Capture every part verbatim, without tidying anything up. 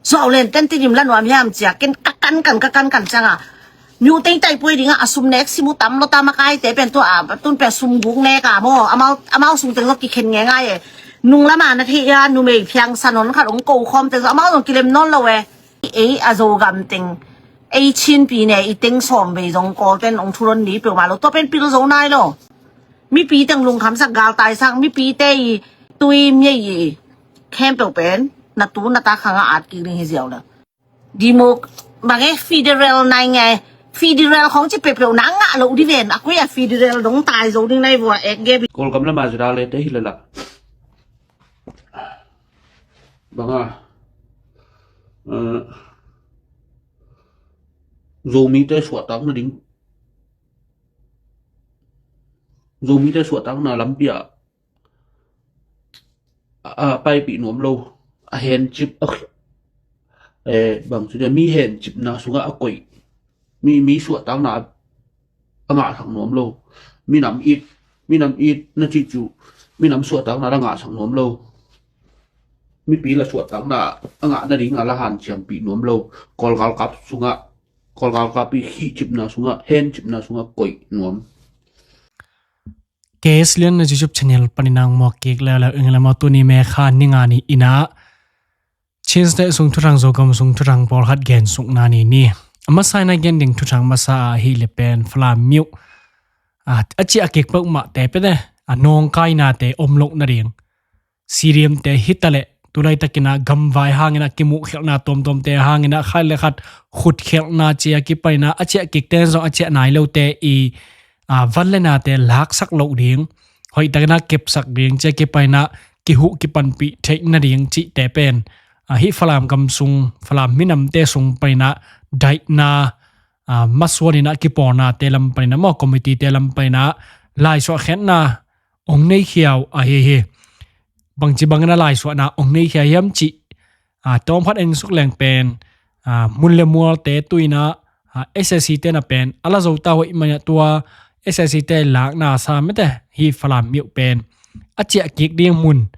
Zuau len ten tidim la nuam hiam cia ken ka kan kan ka kan kan cianga. Miu teng tai puai dinga a sum nek simu tam lo ta makaite pen tua a tun pen sum guk nek a maw. Amau amau sung teng lo kikhen nge ngai e. Nung lama na thei a numei phiang sanon khat ong ko khom teng amau zong kilem non lo e. Ei a Zogam teng ei Chinpi ne i teng sawm vei zong Kawl ten ong thuron ni peuhmah lo tua pen pil zo nai lo. Mipi teng lungkhamsak galtaisak mipite i tui miei i khempeuh pen na tu na ta khanga at kik ding hi ziau la. Dimok bang e federal nai ngai federal khong ci peuhpeuh na ngah lo di ven a kui a federal dong tai zo ding nai vua ek ge bi. Kawlgam lama zira le te hi lala. Banga, eh, Zomite suahtak nading, Zomite suahtakna lampi ah a, a paipih nuam lo, a hencip a, eh, bang cu mi hencipna sungah a koih, mi, mi suahtakna a ngahsak nuam lo. Minam it, minam it na cih cu minam suahtakna la ngahsak nuam lo. Mipi la suahtakna a ngah nading a la hanciampih nuam lo. Kawlgalkap sungah, Kawlgalkap i khihcipna sungah, hencipna sungah koih nuam. Case lian na YouTube channel panin ang muak kik leuleu ing lamau tuni me kha ninga ni inah Chin State sung thuthang Zogam sung thuthang pawlkhat gen sukna ni ni. A masa ina gen ding thuthang masa ah hi le pen Falam miuh a ciah kik peuhmah te pete a nawngkainate om loh nading. C D M te hitaleh tulaitakinah gamvai hanginah kimuhkhelhna tuamtuamte hanginah khat le khat khutkhelhna cia kipaninah a ciah kik ten zong a ciah nai lote i a, van le nate laksak loh ding, hoihtakinah kepsak ding, cia kipaninah kihuh kipanpih theih nading cihte pen, a, hih Falam gam sung, Falam minamte sung paninah daihna, a, masuaninah kipawlnate lam paninah maw, committee-te lam paninah laisuah khenna ong nei khiau ahi hi. Bangci bangin a laisuahna ong nei khia hiam cih, a, tawmkhat en suk leng pen, a, mun le mualte tuinah, a, S A C tena pen a la zota hoih manah tua S A C te lakna sa mete hi Falam miuh pen a ciah kik ding mun,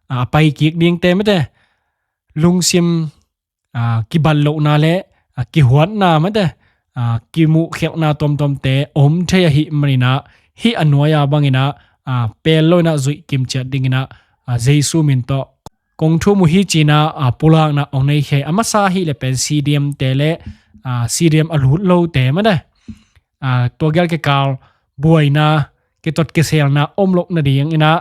a, a pai kik dingte mete lungsim a, kibat lohna le, a, kihuatna mate, a, kimuhkhelhna tuamtuamte om thei ahi maninah hih a nuai-a banginah, a, pel loinah zuih kimciat dinginah, a, Jesu min tawh kong thum uh hi cinah, a, pulakna ong nei khei a masa hi le pen C D M te le, a, C D M a lut lote mate, a, tua gial kikal buaina kitot kiselna om loh nadinginah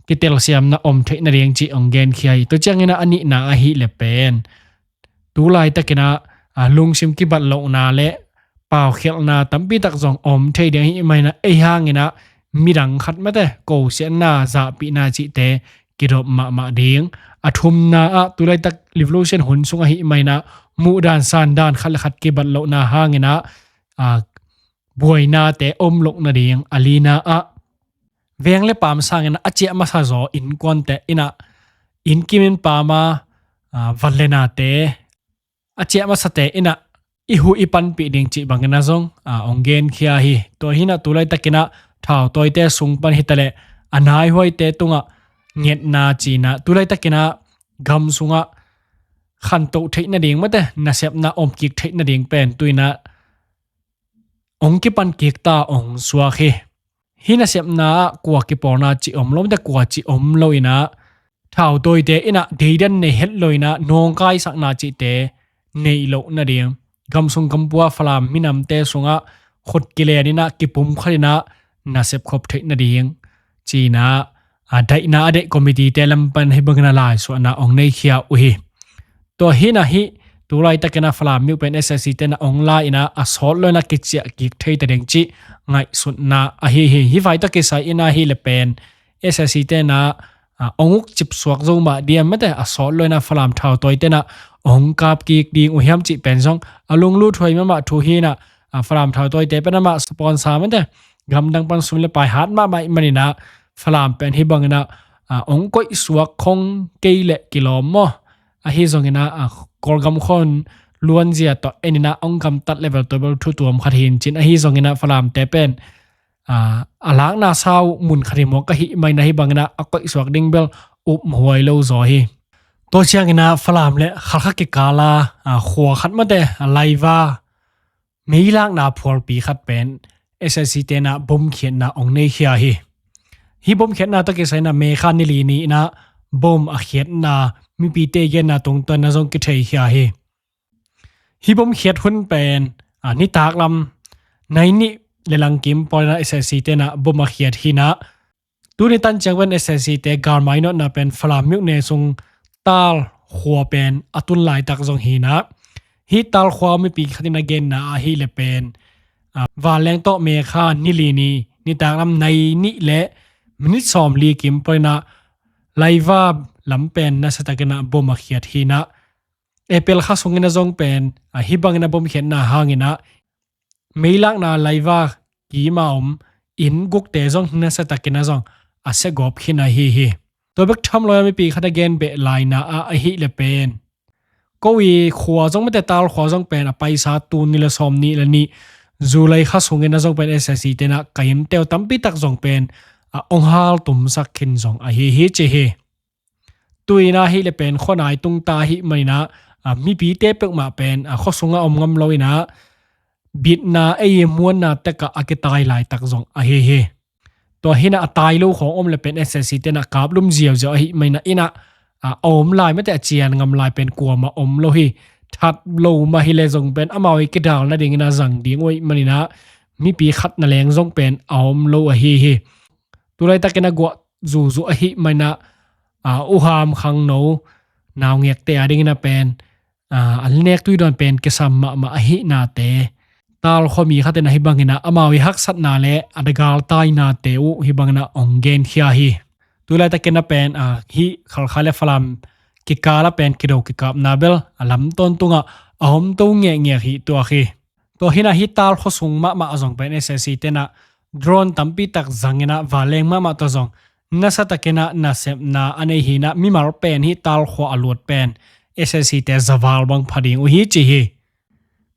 kitelsiamna om theih nading cih ong genkhia hi. Tua cianginah a nihna ahi le pen tulaitakinah, a, lungsim kibat lohna le paukhelhna tampitak zong om thei ding ahi maninah ei hanginah midang khat mate kosiatna zahpihna cihte kidop mahmah ding. A thumna ah tulaitak revolution hun sung ahi maninah muhdan sandan khat le khat kibat lohna hanginah, a, buainate om loh nading. A lina ah veng le paam sangin a ciah masa zaw innkuante inah innkim in paama, a, van le nate a ciah masate inah i huh i panpih ding cih bangin a zong, a, ong genkhia hi. Tua hinah tulaitakinah thautawite sung pan hitaleh a naihuaite tungah ngetna cinah tulaitakinah gam sungah khantoh theih nading mate nasepna omkik theih nading pen tuinah ong kipan kik ta ong suak hi. Hih nasepna ah kua kipawlna cih om lo mate kua cih om loinah thautawite inah deidan nei het loinah nawngkaisakna cihte neih loh nading gam sung gam pua Falam minamte sungah khut kileninah kipumkhatinah nasep khop theih nading cinah, a, daihna a deih committee-te lam pan hih bangin a laisuahna ong nei khia uh hi. Tua hinah hih tulaitakinah Falam miuh pen S A C tenah ong la inah a sawt loinah kiciah kik thei ta ding cih ngaihsutna ahi hi. Hih vai tawh kisai inah hi le pen S A C tenah, a, ong uk cipsuak zo mah diam mate a sawt loinah Falam thautawi tenah ong kap kik ding uh hiam cih pen zong a lunglut huai mahmah thu hinah, a, Falam thautawite pen amah sponsor mate gamdang pan sum le pai hat mahmah ih maninah Falam pen hih banginah, a, ong koihsuak khong kei le kilawm maw? Ahi zonginah, a, Kawlgam khawn luanzia tawh eninah ong gamtat level tawbel thu tuam khat hin cin ahi zonginah Falamte pen, a, a lakna sau mun khat hi mawk ahi mainah hih banginah a koihsuak ding bel uphuai lo zaw hi. Tua ciangin ah Falam le Khalkha kikal a, a, khua khat mate, a, laiva meilakna phualpi khat pen S S C te'n ah bomkhiatna ong nei khia hi. Hih bomkhiatna tawh kisai in ah May kha ni li ni in ah bom a khiatna mipite genna tungtawn in ah zong kithei khia hi. Hih bomkhiat hun pen, a, nitak lam nai nih le lang kim pawl in ah S S C te'n ah bom a khiat hi in ah, tuni tan ciang pen S S C te galmai nawtna pen Falam myone sung Tal khua pen a tun laitak zong hi in ah, hih Tal khua mipi khat in a genna ahih leh pen, a, vanleng tawh May kha ni li ni, nitak lam nai nih le minit sawmli kim pawl in ah laiva lam pen nasiatakin ah bom a khiat hi in ah, April kha sungin ah zong pen, a, hih bangin ah bomkhiatna hangin ah meilakna laiva kim a om inn gukte zong nasiatakin ah zong a siagawp khin ahi hi. Tua bek tham lo in ah mipi khat a gen beh lai in ah ahih leh pen, ko i khua zong mate, Tal khua zong pen a paisa tul nih le sawmnih le nih July kha sungin ah zong pen S S C te'n ah kaimteu tampi tak zong pen, a, ong haltumsak khin zong ahi hi ci hi. Tu-in ah ahih leh pen khuanai tung ta ahih manin ah, a, mipite peuhmah pen, a, khua sungah om ngam lo in ah bitna ei muanna tek ah a kitai laitak zong ahi hi. Tua hi in ah a tai lo khawng om leh pen S S C te'n ah kaplum ziauziau ahih manin ah in ah, a, a om lai mate, a cian ngam lai pen kuamah om lo hi. That lo mah hi leh zong pen amau i kidal nadingin ah zang ding uh ahih manin ah mipi khatna leng zong pen a om lo ahi hi. Tu laitakin ah guah zuzu ahih manin ah, a, U Ham khangno naungekte a dingin ah pen, a, a nek tui dawn pen kisam mahmah ahihnate, Tal khua mi khat in ah hih bangin ah amau i haksatna le a galtainate uh hih bangin ah ong gen khia hi. Tu laitakin ah pen, a, hih Khalkha le Falam kikal ah pen kido kikapna bel a lam tawntungah a om to ngekngek hi tuak hi. Tua hi in ah hih Tal khua sung mahmah ah zong pen S S C te'n ah drone tampi tak zangin ah vanleng mahmah tawh zong nasiatakin ah nasepna a nei hi in ah mimal pen hih Tal khua a luat pen S S C te za val bang pha ding uh hi ci hi.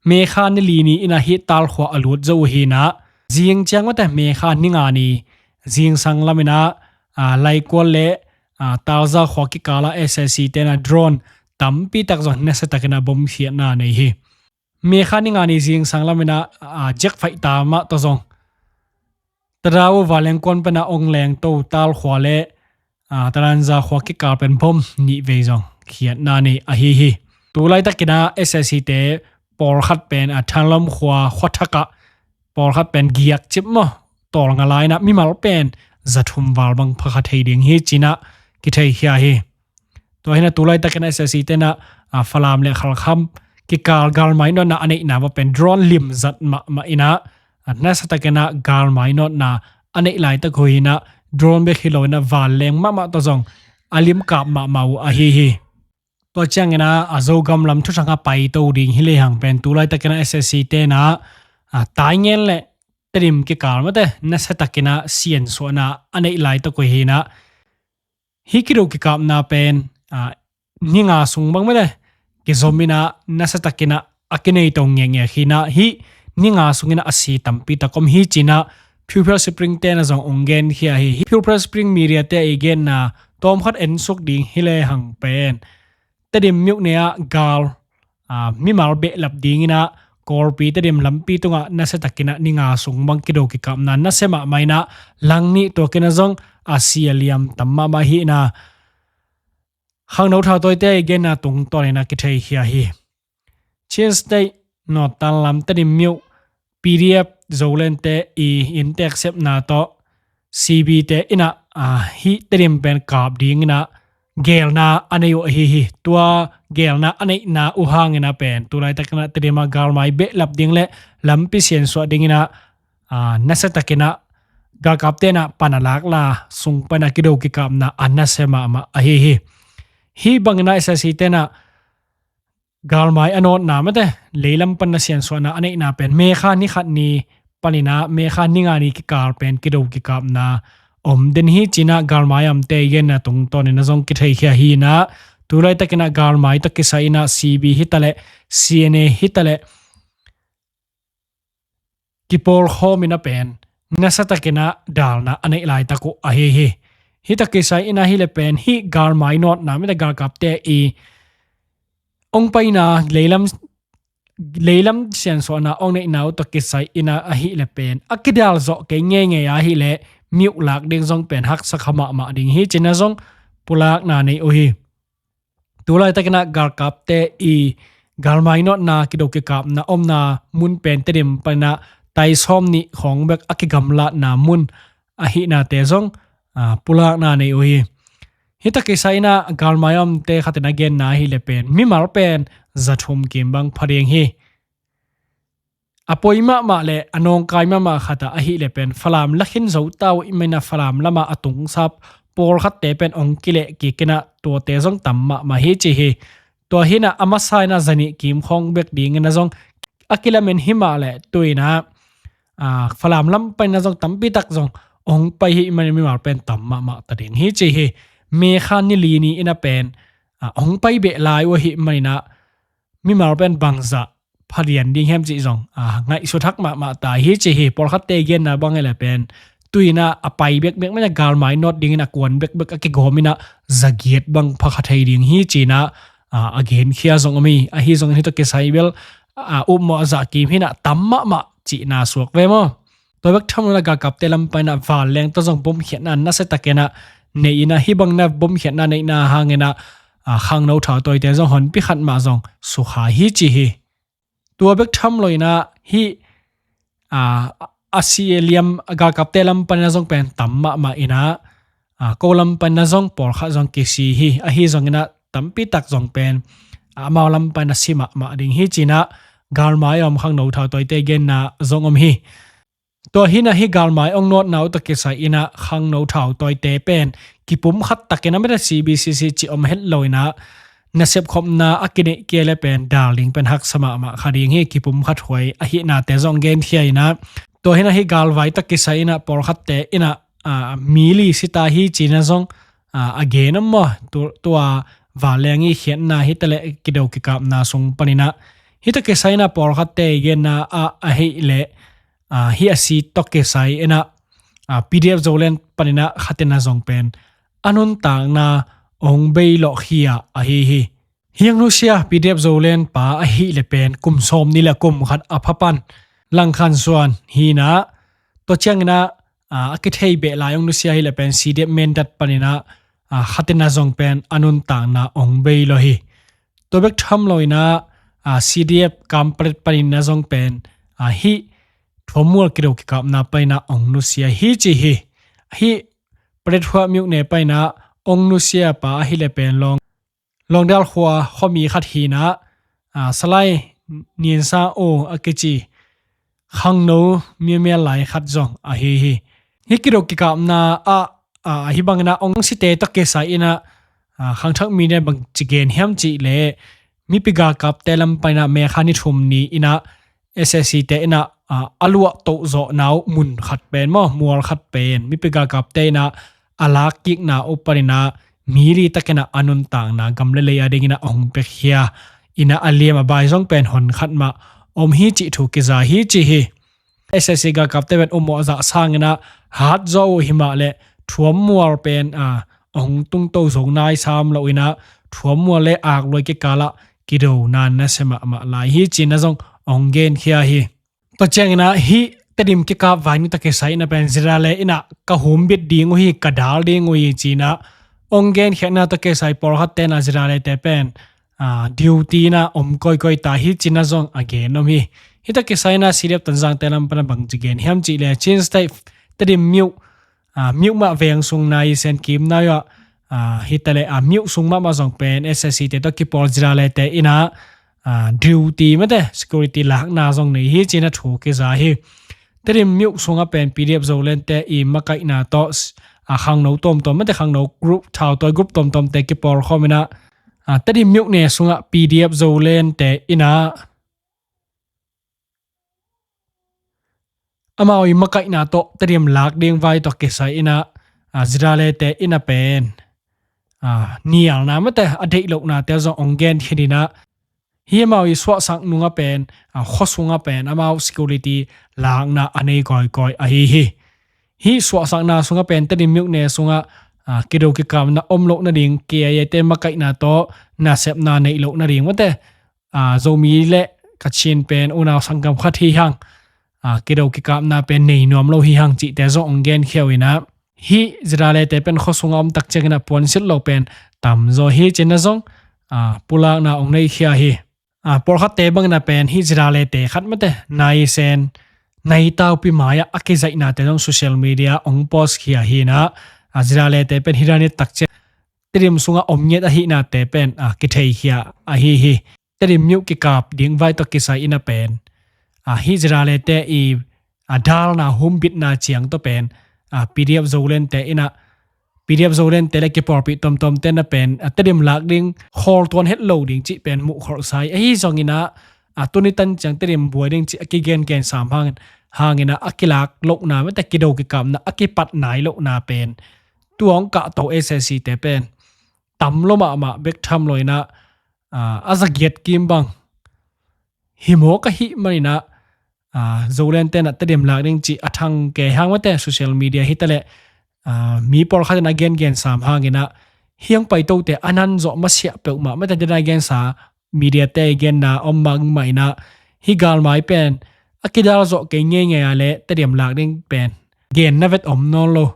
May kha ni li ni in ah hih Tal khua a luat zo uh hi in ah, zing ciang mate May kha ni nga ni zingsang lam in ah, a, Laikual le, a, Talza khua kikal ah S S C te'n ah drone tampi tak zong nasiatakin ah bomkhiatna nei hi. May kha ni nga ni zingsang lam in ah, a, jet fighter mah tawh zong Tadau vanleng kuan pen ah ong leng to Tal khua le, a, Talanza khua kikal pen bom nih vei zong khiatna nei ahi hi. Tu laitakin ah S S C te pawlkhat pen, a, Thanlom khua khuathak ah pawlkhat pen giak cip maw, tawl nga lai in ah mimal pen za thum val bang pha kha thei ding hi ci in ah kithei khia hi. Tua hi in ah tu laitakin ah S S C te'n ah, a, Falam le Khalkha kikal galmai nawtna a neihna va pen drone limzat mahmah in ah, a, nasiatakin ah galmai nawtna a neih laitak uh hi in ah, drone bek hi lo in ah vanleng mahmah tawh zong a limkap mahmah uh ahi hi. Tua ciangin ah a Zogam lam thuthang ah paito ding hi lehang pen tu laitakin ah S S C te'n ah, a, Taingen le Tedim kikal mate nasiatakin ah siansuahna a neih laitak uh hi in ah, hih kido kikapna pen, a, ni nga sung bang mate kizom in ah nasiatakin ah a kinei to ngekngek hi in ah, hih ni nga sungin ah a si tampi tak om hi ci in ah Phewphel Spring te'n ah zong ong gen khia hi. Hih Phewphel Spring media te i genna tawmkhat ensuk ding hi lehang pen Tedim myone ah gal, a, mimal behlap dingin ah Kawlpi Tedim lampi tungah nasiatakin ah ni nga sung bang kido kikapna nasia mahmah in ah, lang nih tuakin ah zong a si a liam tam mahmah hi in ah, khangno thautawite i genna tungtawnin ah kithei khia hi. Chin State Northern lam Tedim myo P D F Zoland te i inntek sepna tawh C B te in ah, a, hih Tedim pen kap dingin ah gelna a nei uh ahi hi. Tua gelna a neihna uh hangin ah pen tu laitakin ah Tedim ah galmai behlap ding le lampi siansuah dingin ah, a, nasiatakin ah galkapte'n ah pan a lak la sung pan ah kido kikapna a nasia mahmah ahi hi. Hih bangin ah S S C te'n ah galmai a nawtna mate leilam pan ah siansuahna a neihna pen May kha ni khat ni panin ah May kha ni nga ni kikal pen kido kikapna om den hi ci in ah galmai amte i genna tungtawnin ah zong kithei khia hi in ah, tu laitakin ah galmai tawh kisai in ah C B hi ta leh C N A hi ta leh kipawlkhawm in ah pen nasiatakin ah dalna a neih laitak uh ahi hi. Hih tawh kisai in ahih leh pen hih galmai nawtna, mite galkapte i ong paina, leilam leilam siansuahna ong neihna uh tawh kisai in ahih leh pen a kidal zawh kei ngeingei ahih leh miuh lak ding zong pen haksa kha mahmah ding hi ci-in ah zong pulakna nei uh hi. Tu laitakin ah galkapte i galmai nawtna, kido kikapna omna mun pen Tedim panin ah tai sawmnih khawng bek a kigamlatna mun ahihnate zong, aa, pulakna nei uh hi. Hih tawh kisai in ah galmai a omte khat in a genna ahih leh pen mimal pen za thum kim bang pha ding hi. A poi mahmah le a nawngkai mahmah khat ah ahih leh pen Falam la khin zo ta uh ahih manin ah Falam lamah a tungsap pawlkhatte pen ong kileh kik in ah tuate zong tam mahmah hi ci hi. Tua hi-in ah a masa in ah za nih kim khawng bek dingin ah zong a kilamen hi mah leh tu-in ah, aa, Falam lam panin ah zong tampi tak zong ong pai hi manin mimal pen tam mahmah ta ding hi ci hi. May kha ni li ni in ah pen, aa, ong pai beh lai uh ahih manin ah mimal pen bangzah phalian ding hiam cih zong, aa, ngaihsut hak mahmah ta hi ci hi. Pawlkhatte genna bang ahih leh pen tu-in ah a pai bekbek manin ah galmai nawt dingin a kuan bekbek a kigawm in ah za giat bang pha kha thei ding hi ci-in ah, aa, a genkhia zong om hi. Ahi zongin hih tawh kisai bel, aa, upmawh zah kim hi-in ah tam mahmah cihna suak ve maw. Tua bek tham lo-in ah galkapte lam panin ah vanleng tawh zong bomkhiatna nasia takin ah nei in ah hih bangin ah bomkhiatna neihna hangin ah, aa, khangno thautawite zong honpi khat mah zong sukha hi ci hi. Tua bek tham lo-in ah hih, aa, a si liam galkapte lam panin ah zong pen tam mahmah in ah, aa, ko lam panin ah zong pawlkhat zong kisi hi. Ahi zongin ah tampi tak zong pen, aa, amau lam panin ah si mahmah ding hi ci-in ah galmai a om khangno thautawite genna zong om hi. Tua hi-in ah hih galmai ong nawtna uh tawh kisai in ah khangno thautawite pen kipumkhat takin ah mite C B C C cih om het lo-in ah nasep khopna a kineih kei leh pen dal ding pen haksa mahmah kha ding hi. Kipumkhat huai ahihnate zong genkhia in ah tua hi-in ah hih galvai tawh kisai in ah pawlkhatte in ah, aa, mi li si ta hi ci-in ah zong, aa, a gen om maw. Tu, tua vanleng i khiatna hi ta leh kido kikapna sung panin ah hih tawh kisai in ah pawlkhatte genna ah ahih leh, aa, hih a si tawh kisai in ah, aa, P D F Zoland panin ah khat in ah zong pen a nuntakna ong bei lawh khia ahi hi. Hih ong nusia P D F Zoland pa ahih leh pen kum sawmnih le kum khat a pha pan Langkhan Suan hi-in ah, tua ciangin ah, aa, a kithei beh lai ong nusia ahih leh pen C D F Mindat panin ah, aa, khat in ah zong pen a nuntakna ong bei lawh hi. Tua bek tham lo-in ah, aa, C D F Kanpetlet panin ah zong pen, aa, hih Thuammual kido kikapna panin ah ong nusia hi ci hi. Hih Petlet Huah myone panin ah ong nusia pa ahih leh pen Lawng, Lawngdal khua khuami khat hi-in ah, aa, Salai Niansa Aw a kici khangno miamia lai khat zong ahi hi. Hih kido kikapna ah, aa, hih bangin ah ong site tawh kisai in ah, aa, khangthak mite bangci gen hiam cih leh mipi galkapte lam panin ah May kha ni thum ni-in ah S A C te in ah, aa, a luah toh zawhna uh mun khat pen maw, mual khat pen mipi galkapte in ah a lak kikna uh panin ah mi li takin ah a nuntakna gam le lei a dingin ah a hong piakhia in ah a liam a bai zong pen hon khat mah om hi cih thu kiza hi ci hi. S A C galkapte pen upmawh zah sangin ah hat zaw uh hi mah leh Thuammual pen, aa, a hong tungto zo nai sam lo-in ah Thuammual le Akluai kikal ah kidona nasia mahmah lai hi ci-in ah zong ong genkhia hi. Tua ciangin ah hih Tedim kikap vai ni tawh kisai in ah pen ZRA le in ah ka humbit ding uh hi, ka dal ding uh hi ci-in ah ong genkhiatna tawh kisai pawlkhatte in ah ZRA le te pen, aa, duty in ah om kawikawi ta hi ci-in ah zong a gen om hi. Hih tawh kisai in ah C D F Tonzangte lam panin ah bangci gen hiam cih leh Chin State Tedim myone, aa, myone mah veng sung nai Senkim nai ah, aa, hi ta leh, aa, myone sung mahmah zong pen S A C te tawh kipawl ZRA le te in ah, aa, duty mate security lakna zong nei hi ci-in ah thu kiza hi. Tedim myone sungah pen P D F Zoland te i makaihna tawh, aa, khangno tuamtuam mate khangno group, thautawi group tuamtuamte kipawlkhawm in ah, aa, Tedim myone sungah P D F Zoland te in ah amau i makaihna tawh Tedim lak ding vai tawh kisai in ah, aa, ZRA le te in ah pen, aa, nialna mate a deih lohnate zong ong genkhia in ah, hih amau i suahsak nungah pen, aa, khua sungah pen amau security lakna a nei kawikawi ahi hi. Hih suahsakna sungah pen Tedim myone sungah, a, kido kikapna om loh nading, K I A te makaihna tawh nasepna neih loh nading mate, a, Zomi le Kachin pen unau sanggam khat hi hang, a, kido kikapna pen nei nuam lo hi hang cihte zong hong genkhia uh inah, hih ZRA le te pen khuasung a om tak ciangin a puansilh lo pen tamzaw hi cinah zong, a, pulakna hong neikhia hi. A, pawlkhatte bangin a pen hih ZRA le te khat mate, nai sen, nai taupi mai-ah a kizaihnate zong social media hong post khia hi inah, a, ZRA le te pen hih dan hi tak ciang Tedim sungah om ngiat ahihnate pen, a, kitheikhia ahi hi. Tedim myo kikap ding vai tawh kisai inah pen, a, hih ZRA le te i, a, dalna humbitna ciang tawh pen, a, P D F Zoland te inah, P D F Zoland te le kipawlpih tuamtuam te na pen, a, Tedim lak ding khawl tuan het lo ding cih pen muh kholhsa hi. Ahi zongin ah, a, tuni tan ciang Tedim buai ding cih a kigengen sam hangin, hangin ah a kilak lohna mate kido kikapna a kipat nai lohna pen tua hong kahto S A C te pen tam lo mahmah bek tham lo inah, a, a zagiat kim bang hi mawk ahih manin ah, a, Zoland te na Tedim lak ding cih a thang kei hang mate social media hi ta leh, a, mi pawlkhat in a gengen sam hangin ah hiang paitote a nan zawh masiah peuhmah mate dena gensa media te i genna om mang mah inah hih galmai pen a kidal zawh kei ngeingei a le Tedim lak ding pen genna vet om nawn lo,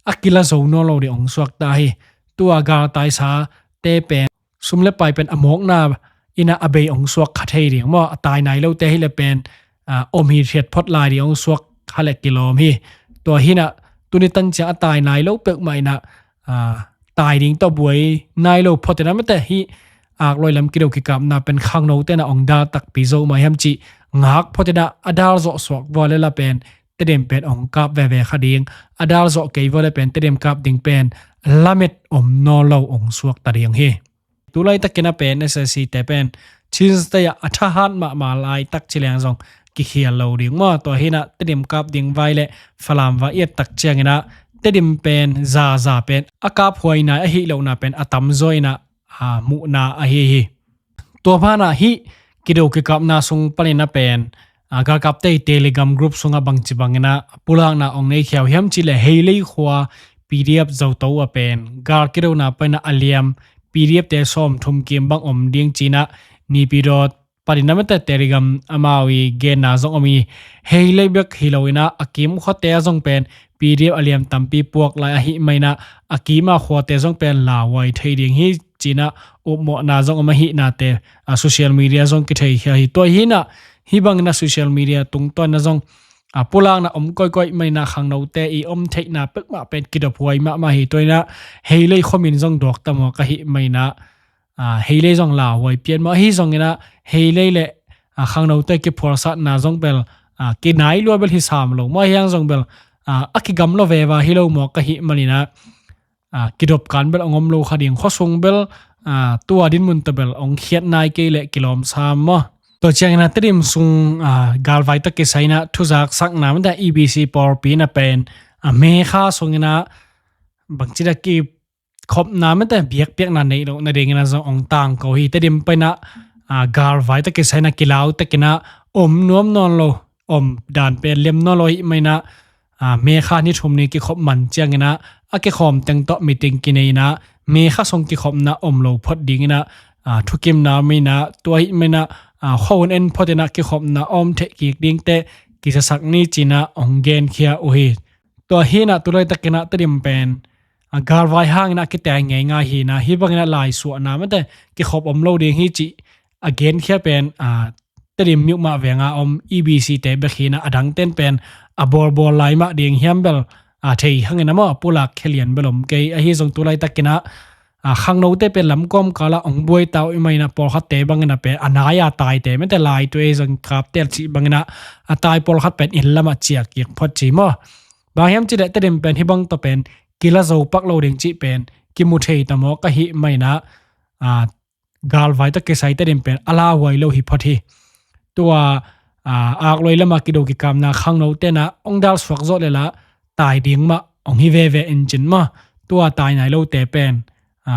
a kila zo nawn lo ding hong suakta hi. Tua galtaisa te pen sum le pai pen a mawkna inah a bei hong suak kha thei ding maw, a tai nai lote hi le pen, a, om hi thiat phot lai ding hong suak kha le kilawm hi. Tua hi inah tuni tan ciang a tai nai lo peuhmah inah, a, tai ding tawh buai nai lo phot inah mate hih akloi lam kido kikapna pen khangno te na hong dal takpi zo mah hiam cih ngak phot inah a dal zawh suak vua le la pen Tedim pen hong kap veve kha ding, a dal zawh kei vua le pen Tedim kap ding pen lamet om nawn lo hong suakta ding hi. Tulaitakin a pen S A C te pen Chin State ah a thahat mahmah laitak ci leng zong kikhial lo ding maw. Tua hi inah Tedim kap ding vai le Falam vai i et tak ciangin ah Tedim pen zaza pen a kap huai nai ahi lohna pen a tamzaw inah, a, muhna ahi hi. Tua banah hih kido kikapna sung panin a pen, a, galkapte i Telegram group sungah bangci bangin ah pulakna hong neikhia uh hiam cih leh Heilei khua P D F Zoto a pen gal kidona panin ah a liam P D F te sawmthum kim bang om ding ci inah Naypyidaw panin a mate Telegram amau i genna zong om hi. Heilei bek hi lo inah a kim khuate ah zong pen P D F a liam tampi puak lai ahih manin ah a kim a khuate zong pen lauhuai thei ding hi ci inah upmawhna zong om ahihnate, a, social media zong kitheikhia hi. Tua hi inah hih bangin ah social media tungtawn inah zong, a, pulakna om koikoi manin ah khangnote i om theihna peuhmah pen kidophuai mahmah hi. Tua hi inah Heilei khuamin zong duakta mawk ahih manin ah, a, Heilei zong lauhuai pian maw. Ahi zongin ah Heilei le, a, khangnote kiphualsatna zong bel, a, kinai lua bel hi sam lo maw. Ahi hang zong bel, a, a kigam lo veva hi lo mawk ahih manin ah, a, kidop kan bel hong om lo kha ding, khuasung bel, a, tua dinmun tawh bel hong khiat nai kei leh kilawm sam maw. Tua ciangin ah Tedim sung, a, galvai tawh kisai inah thuzaksakna mate E B C pawlpi na pen, a, May kha sungin ah bangci dah kikhopna mate biakpiakna neih loh nadingin ah zong hong tangko hi. Tedim panin ah, a, galvai tawh kisai inah kilau takin ah om nuam nawn lo, om dan pen lem nawn lo ahih manin ah, a, May kha ni thum ni kikhop man ciangin ah a kikhawm teng tawh meeting kinei inah May kha sung kikhopna om lo phot dingin ah, a, thukimna om inah tua ahih manin ah, a, khuahun en phot inah kikhopna om theih kik dingte kizasak ni ci inah hong genkhia uh hi. Tua hi inah tulaitakin ah Tedim pen, a, galvai hangin ah a kiteng ngeingai hi inah hih bangin ah laisuahna mate kikhop om lo ding hi cih a genkhia pen, a, Tedim myo mah venga om E B C te bek hi inah a dangten pen a bawlbawl lai mah ding hiam bel, a, thei hangin ah maw, a pulak khia lian bel om kei. Ahi zong tulaitakin ah, a, khangnote pen lamkawm kalah hong buai ta uh ahih manin ah pawlkhatte bangin ah pen a nai a taite mate lai tu ei zong kaptel cih bangin ah a tai pawlkhat pen inn lamah ciah kik phot ci maw. Bang hiam cih leh Tedim pen hih bang tawh pen kila zo pak lo ding cih pen kimu thei ta mawk ahih manin ah, a, galvai tawh kisai Tedim pen a lauhuai lo hi phot hi. Tua, a, akloi lamah kido kikapna khangnote na hong dal suak zawh le la tai ding mah hong hi veve in cin maw. Tua tai nai lote pen, a,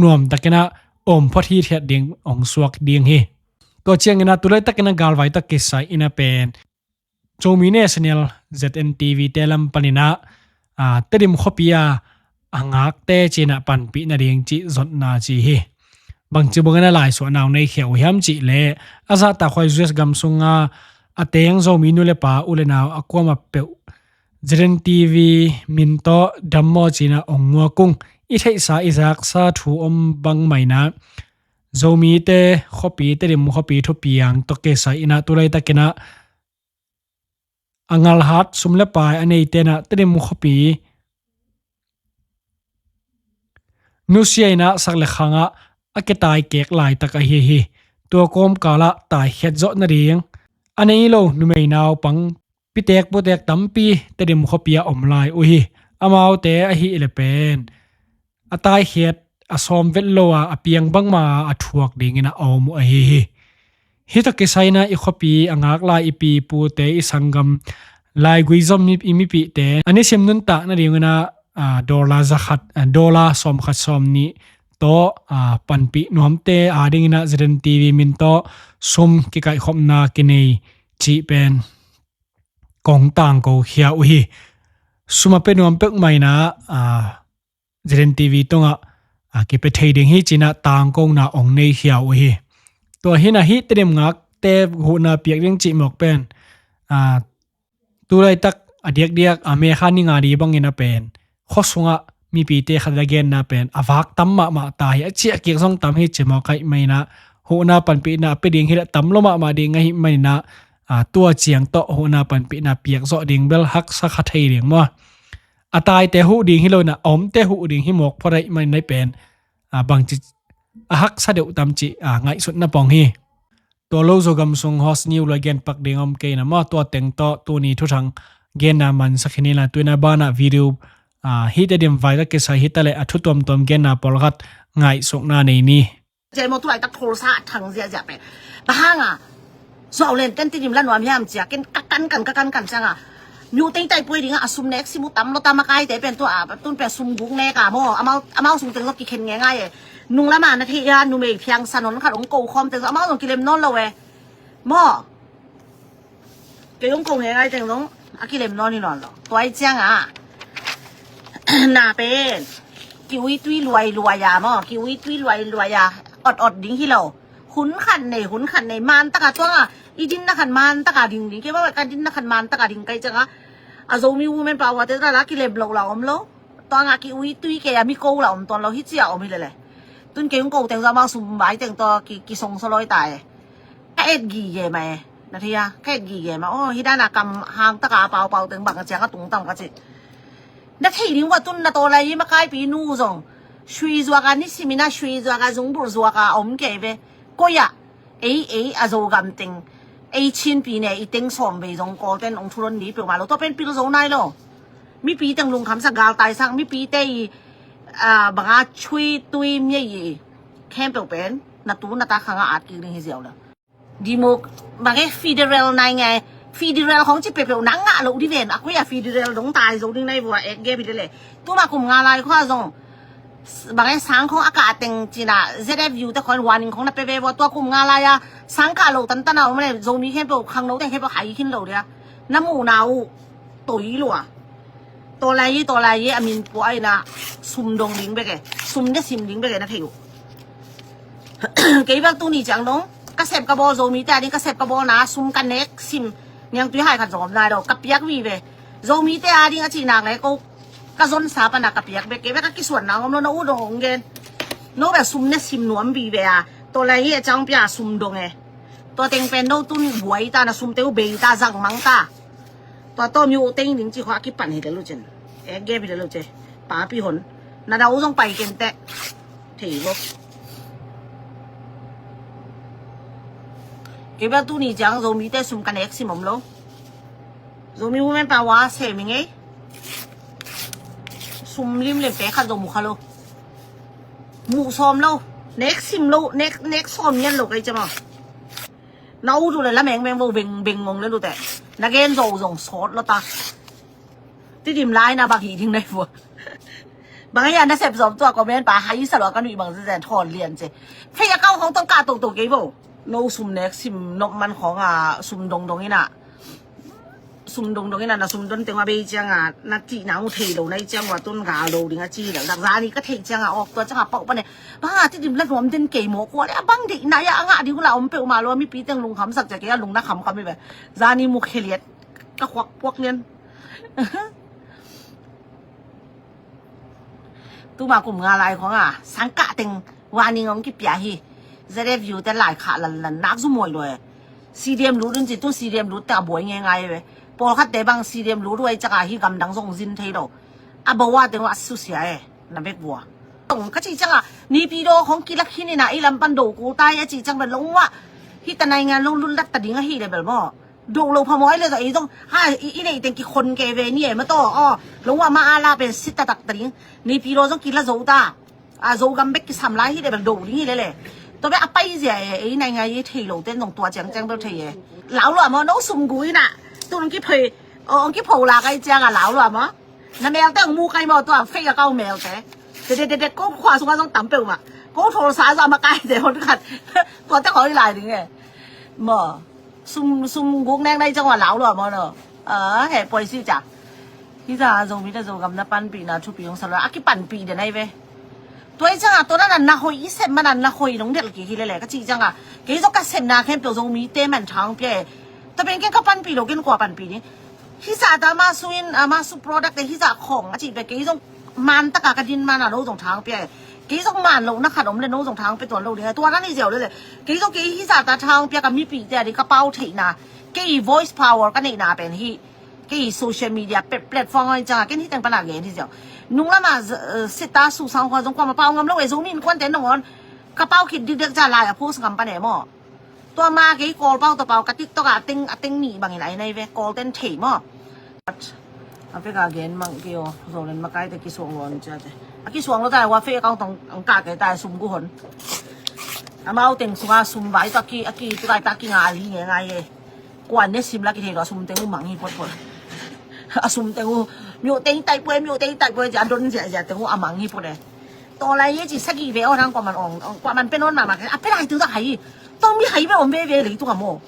nuamtakin ah om phot hithiat ding hong suak ding hi. Tua ciangin ah tulaitakin ah galvai tawh kisai inah pen Zomi National Z N T V te lam panin ah, a, Tedim khuapi a a ngakte cinah panpih nading cih zotna ci hi. Bangci bangin a laisuahna hong neikhia uh hiam cih leh a zahtakhuai U S gam sunga a teng Zomi nu le pa u le nau a kuamah peuh Z N T V min tawh dammaw cinah hong nguakung i theihsa i zaksa thu om bang mainah Zomite khuapi Tedim khuapi thupiang tawh kisai inah tulaitakinah a ngalhat sum le pai a neitenah Tedim khuapi nusia inah sak le khangah a kitaikek laitak ahi hi. Tua kawmkalah taikhiat zawh nading a nei lo numei naupang pitek putek tampi Tedim khuapi ah om lai uh hi. Amaute ahi le pen a taikhiat a sawm vet lo a a piang bangma a thuak dingin a om uh ahi hi. Hih tawh kisai inah i khuapi a ngak lai i pi pute i sanggam laigui zom i mipihte a nisim nuntak nadinginah dollar zakhat, dollar sawmkhat sawmnih tawh panpih nuamte adinginah Z N T V min tawh sum kikaihkhopna kinei cih pen kong tangko khia uh hi. Sum a pia nuam peuhmah inah Z N T V tungah kipia thei ding hi cinah tangkona hong neikhia uh hi. Tua hinah hih Tedim ngakte huhna piak ding cih mawk pen tulaitak a diakdiak a mekha ni nga di bangin a pen khua sungah mipite khat a genna pen a vak tam mahmah ta hi. A ciahkik zong tam hi ci mawk ahih maninah huhna panpihna a pia ding hi le tam lo mahmah ding ahih maninah tua ciang tawh huhna panpihna piak zawh ding bel haksa kha thei ding maw? A taite huh ding hi lo inah a omte huh ding hi mawk phot ahih maninah pen bangci a haksa deuh tam cih ngaihsutna pong hi. Tua lo Zogam sung host niu lua genpak ding om kei na maw? Tua teng tawh tuni thuthang genna mansak hi nila tuina banah video hih Tedim vai ka kisai hi ta leh a thu tuamtuam genna pawlkhat ngaihsukna nei ni. Cemo tulaitak tholsa a thang ziahziah pen bang hanga Zolen ten Tedim la nuam hiam cia ken ka kan kan ka kan kan cianga. Nyu teng tai puai dinga a sum nek simu tam lo ta makaite pen tua a tun pen sum guk nek a maw? Amau sung teng lo kikhen nge ngai e. Nung lama na thei a numei phiang sanon khat ong ko khawm teng amau zong kilem nawn lo e. Maw? Kei ong ko nge ngai teng zong a kilem nawn hi nawn lo. Tuai cianga na pen ki ui tui luai luai a maw? Ki ui tui luai luai a ot ot ding hi lo. Hun khat nei hun khat nei man taka tuanga i dinna khat man taka ding ding kei maw? Ka dinna khat man taka ding kai cianga a Zomi women power te ta la kilem lo la om lo. Tuanga ki ui tui kei a mi ko la om tuan lo hi cia om hi lele. Tun kei ong ko teng zong amau sum vai teng tawh ki song saloi ta e. Ka et gige ma e. Na thei a ka et gige ma. O hi dana kam hang taka a paupau teng bang a ciang a tung tam ka ci. Na thei ding ua tun na tawlai i makaipi nu zong sui zuaka ni simina sui zuaka zungbur zuaka om kei ve. Koi a ei ei a Zogam teng ei Chinpi ne i teng sawm vei zong Kawlten ong thulon ni peuhmah lo tua pen pil zo nai lo. Mipi teng lungkhamsa galtaisang mipite i banga chui tui mia i khempeuh pen na tu na ta khanga at kik ding hi ziau lo. Dimo bage federal nai ngai federal khong ci peuhpeuh na ngah lo di ven a koi a federal dong tai zo ding nai vua ek ge bi de le. Tuma kum nga lai khua zong bang e sang khong a kah teng cina Z F U te khong warning khong na pe ve vua tua kum nga lai a sang kah lo tan tan a om le Zomi khempeuh khangno teng khempeuh hai khin lo dia na muhna uh toi lua. Tawlai tawlai a min pua aina sum dong ding bek e sum ne sim ding bek e na thei uh. Kei bek tuni ciang dong ka sep ka bawl Zomi te a ding ka sep ka bawl na sum ka nek sim niang tui hai khat zong om nai lo ka piak vive. Zomi te a ding a cih nak le ko ka zon sa pana ka piak bek kei bek ka kisuan na om lo na u dong ong gen. No bek sum ne sim nuam vive a tawlai a ciang pia sum dong e. Tua teng pen no tun buai ta na sum te u bei ta zang mang ta. Tua tawm yu teng ding ci khua kipan hi le lu cin. E gem hi le lu ce. Papi hon na dau zong pai ken te. Thei lo. Kei bel tuni ciang Zomi te sum ka nek sim om lo. Zomi women power sem i ngei. Sum limlim pe khat zong mu kha lo. Mu sawm lo. Nek sim lo nek nek sawm ngen lo kai cama. Na u tu le la meng meng vo beng beng ngong le lu te na gen zo zong sawt lo ta. Tidim lai na bang hi ding nai vua. Bang ya na sep zom tua comment pa hai sa lo ka nui bang zen thon lian ce. Fei a kau hong tong ka tong tong kei vo. No sum nek sim nok man khong a sum dong dong ina. Sum dongdong in a na sum don teng a bei ciang a na cihna uh thei lo na i ciang ua tun gal lo ding a ci lel dak zani ka theih ciang a awk tua ciang a pauh pan e. Bang a Tedim la nuam den kei maw kua le a bang deih na ia a ngah ding uh la om peuhmah lo a mipi teng lungkhamsak ciang kei a lung na khamkham i ve. Zani mu kheliat ka khuak puak lian. Tuma kum nga lai khong a sangkah teng warning hong kipia hi. Z F U te lai khah lanlan nak zu muai lo e. C D M lut un ci tu C D M lut te a buai ngei ngai ve. Pawlkhat te bang C D M lut uai caka hi gamdang zong zin thei lo. A bawa teng a susia e. Na bek vua. Tong ka ci canga Naypyidaw khong kilak khin ina i lam pan do kul tai a ci cang bel longua. Hi ta nai ngan long lun lat ta ding a hi le bel maw. Do lo pha maw ai le zong ei zong ha i nei teng kikhon ke ve ni e ma taw aw. Longua ma a la pen sit ta tak ta ding. Naypyidaw zong kila zo ta. A Zogam bek kisam lai hi le bel do ding hi le le. Tua bek a pai zia e ei nai ngai i thei lo ten zong tua ciang ciang bel thei e. Lau lua maw no sum gu ina. Tun ki phei ong ki pho la kai ciang a lau lua maw. Na melte ong mu kai maw tua fei a kau melte. Te te te te ko khua sunga zong tam peuh ma. Ko thol sa za ma kai te hon khat. Tua te ko i lai ding e. Maw. Sum sum guk neng nai ciang wa lau lua maw no. A he poi si ca. Hi za Zomi te Zogam na panpihna thupi hong sa lo a kipanpih de nai ve. Tua i ciang a tua na na hoi i sep man a na hoi nong del ki hi le le ka ci ciang a. Kei zong ka sepna khempeuh Zomi te man thang pia e. Tua pen ken ka panpih lo ken kua panpih ni. Hi za ta ma su in a ma su product te hi za khong a ci pe kei zong man taka ka din man a no zong thang pia e. Kei zong man lo na khat om le no zong thang pia tuan lo ding a tua na ni ziau le le. Kei zong kei hi za ta thang pia ka mipi te a di ka pau theihna. Kei voice power ka neihna pen hi. Kei social media platform oi canga ken hiteng pana gen hi ziau. Nung lama sita su sang hua zong kuama pau ngam lo e Zomi in kuante nong on. Ka pau khit dikdek ca lai a post ngam pane maw. Tua ma kei kawl pau tua pau ka TikTok a teng a teng nih bangin ai nai ve kawl ten thei maw. A pek a gen mang kei aw zolen makai te kisuang lo an cia te. A kisuang lo ta wa fe kang tong ang ka kei ta sum gu hon. Amau teng sunga sum vai ta ki a ki tu kai ta ki nga li nge ngai e. Kuan ne sim la ki thei lo a sum teng u mang hi phot phot. A sum teng u miu teng tai pue miu teng tai pue ja don ja ja teng u a mang hi phot e. Tawlai ye ci sagi ve aw thang kuaman ong kuaman pen on mama a pen ai tu tak hai. Tong mi hai ve om ve ve lei tu ka mo.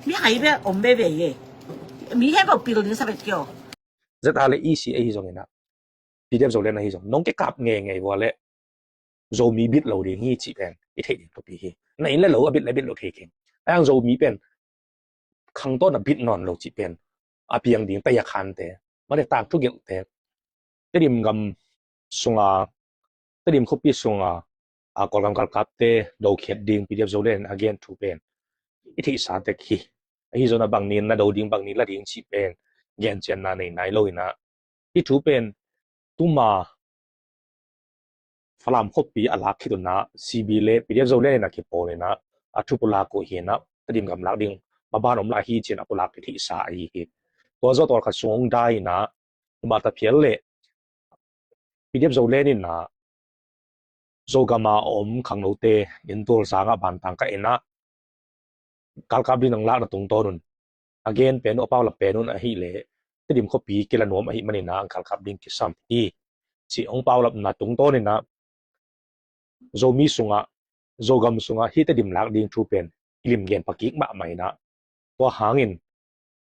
Mi hai ve om ve ve ye. Mi hai ve pil ni sa vet kio. Zeta le isi ahi zong ina. P D F Zoland ahi zong nong ke kap nge nge vua le. Zomi bit lo ding hi ci pen i thei ding thupi hi. Na in le lo a bit le bit lo thei keng. Ayang Zomi pen khangtawn a bit nawn lo ci pen a piang ding taya khante mate tangthu gelhte Tedim gam sunga Tedim khuapi sunga a Kawlgam galkapte dokhiat ding P D F Zoland a gen thu pen i theihsa tek hi. Ahi zona bangnin na do ding bangnin la ding ci pen gen cianna nei nai lo ina hi thu pen tuma Falam khuapi a lak khit unah C B le P D F Zoland in a kipawl inah a thu pulak uh hinah Tedim gam lak ding maban om lai hi cin a pulak i theihsa ahi hi. Tua zawh tawlkhat sung hong dai inah Uma Taphial le P D F Zoland inah Zogam a om khangnote in tulsangah bantang ka inah galkap ding nang lakna tungtawn un a gen pen uh a paulap pen un ahih leh Tedim khuapi kila nuam ahih maninah galkap ding kisam hi. Cih hong paulapna tungtawn inah Zomi sungah Zogam sungah hih Tedim lak ding thu pen i limgen pakik mahmah inah tua hangin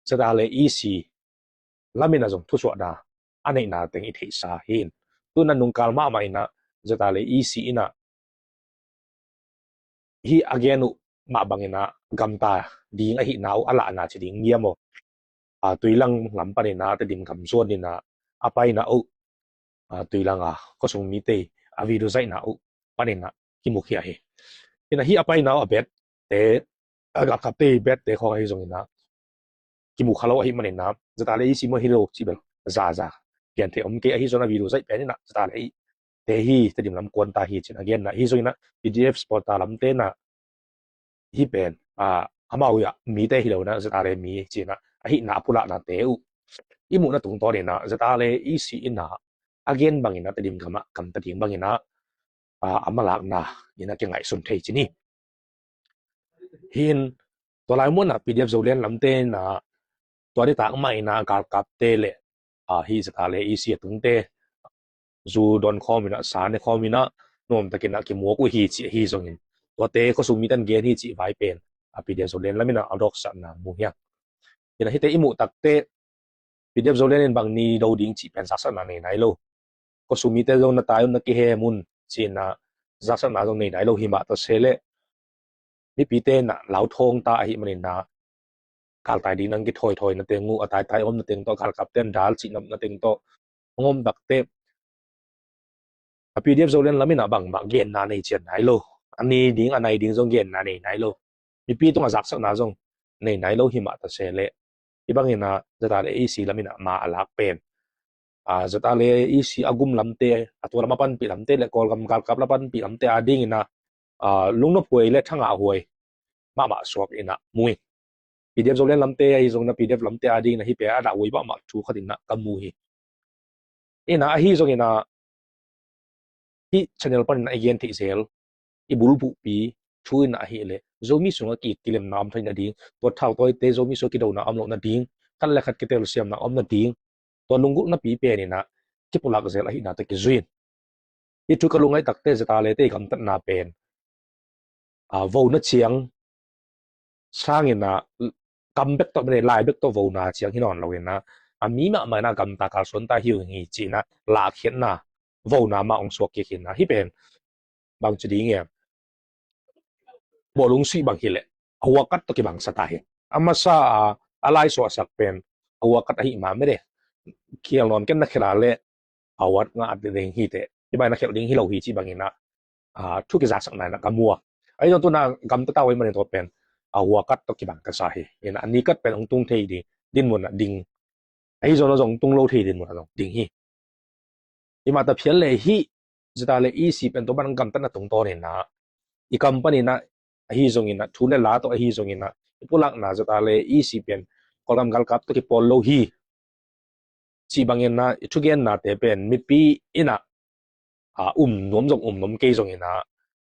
Zeta le E C lamin a zong thusuahna a neihna teng i theihsa hin tuna nungkal mahmah inah Zeta le E C inah hih a gen uh mah bangin ah gamta ding ahihna uh a lahna ci ding ngiam aw. A, Tuilang lam panin ah Tedim gam zuan in ah a paina uh a, Tuilang a khuasung mite a video zaihna uh panin ah kimukhia hi. Inah hih a paina uh a bette a galkapte i bette khawng ahi zongin ah kimukha lo ahih manin ah Zeta le E C maw hi lo cih bel zaza pianthei om kei ahi zong a video zaih pen inah Zeta le E te hi Tedim lam kuanta hi cin a genna ahi zongin ah P D F supporter lamte inah hih pen a amau ah mite hi lo inah Zeta le mi cin ah ahihna a pulahnate uh i muhna tungtawn inah Zeta le E C inah a gen bangin ah Tedim gamah gamta ding bangin ah a malakna inah kingaihsun thei cin hi. Hin tua lai munah P D F Zoland lamte inah tua nitak mah inah galkapte le a hih Zeta le E C a tungte zu don khawm inah sa ne khawm inah nuamtakin ah kimuak uh hi cih ahi zongin tuate khuasung mite in gen hi cih vai pen a P D F Zoland lam inah a dawksakna mu hiang. Ina hite i muh takte PDF Zoland in bang ni do ding cih pen zaksakna nei nai lo. Kosumite zong na tai un na kihem un cihna zaksakna zong nei nai lo hi mah ta se leh mipite na lauthawng ta ahi manin na galtai ding nang kithoithoi na teng uh a taitai om na teng tawh galkapte an dal cih na teng tawh ngom takte a PDF Zoland lamin a bangmah genna nei cian nai lo. A ni ding a nai ding zong genna nei nai lo. Mipi tungah zaksakna zong nei nai lo hi mah ta se leh i bangin a ZRA EC lamin a ma a lak pen a ZRA EC a gum lamte a tua lam a panpih lamte le Kawlgam galkap la panpih lamte a dingin a lungnop huai le thangah huai mahmah suak in a mu hi. PDF Zoland lamte ahi zongin a PDF lamte a dingin a hi pen a dah huai mahmah thu khat in a ka mu hi. Ina ahi zongin a hih channel panin a i gen theih zel i bulphuhpi thu in a ahih leh Zomi sungah ki kilemna om thei nading, tua thautawite Zomi sungah kidona om loh nading, khat le khat kitelsiamna om nading, tua lunggulhnapi pen in a kipulak zel ahihna tawh kizui in. Hih thu ka lungngaih takte ZRA te i gamtatna pen a vona ciang sangin a gam bek tawh mene lai bek tawh vona ciang hi nawn lo in a a mi mahmah in a gamta kalsuan ta hi uh hi cih in a lahkhiatna vona mah hong suak kik hi in a hih pen bang ci ding e bawlung suih bang hi leh a huakat tawh kibang sa ta hi. A masa a a lai suahsak pen a huakat ahi ma mene khial nawn ken na khel a leh a huat ngah ding hi teh i bai na khelh ding hi lo hi cih bangin a thu kizaksakna in a ka mu a. Ahi zong tuna gamta ta huai manin tua pen a huakat tawh kibang ka sa hi. Ina a nikat pen hong tung thei ding dinmun a ding ahi zong zong tung lo thei dinmun a zong ding hi. I mah ta phial le hih ZRA EC pen tua ban gamtatna tungtawn in a i kam panin a ahi zongin a thu le la tawh ahi zongin a i pulakna ZRA EC pen Kawlgam galkap tawh kipawl lo hi cih bangin a i thugennate pen mipi in a um nuam zong um nuam kei zongin a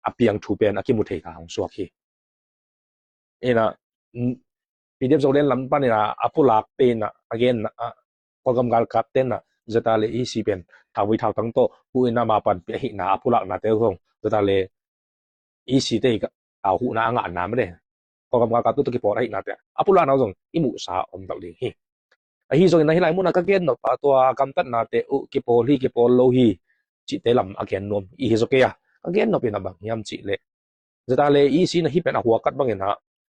a piang thu pen a kimu thei kha hong suak hi. Ina PDF Zoland lam panin a a pulakte in a a genna a Kawlgam galkapte in a ZRA EC pen thauvui thautang tawh hu in a ma panpih ahihna a pulaknate zong ZRA EC te a huhna a ngahna mene Kawlgam galkap tawh kipawl ahihnate a pulakna zong i muhsa om dal ding hi. Ahi zongin a hih lai munah ka gen nop a tua gamtatnate uh kipawl hi kipawl lo hi cihte lam a gen nuam i hi zaw kei a ka gen nop in a bang hiam cih leh ZRA EC in a hih pen a huakat bangin a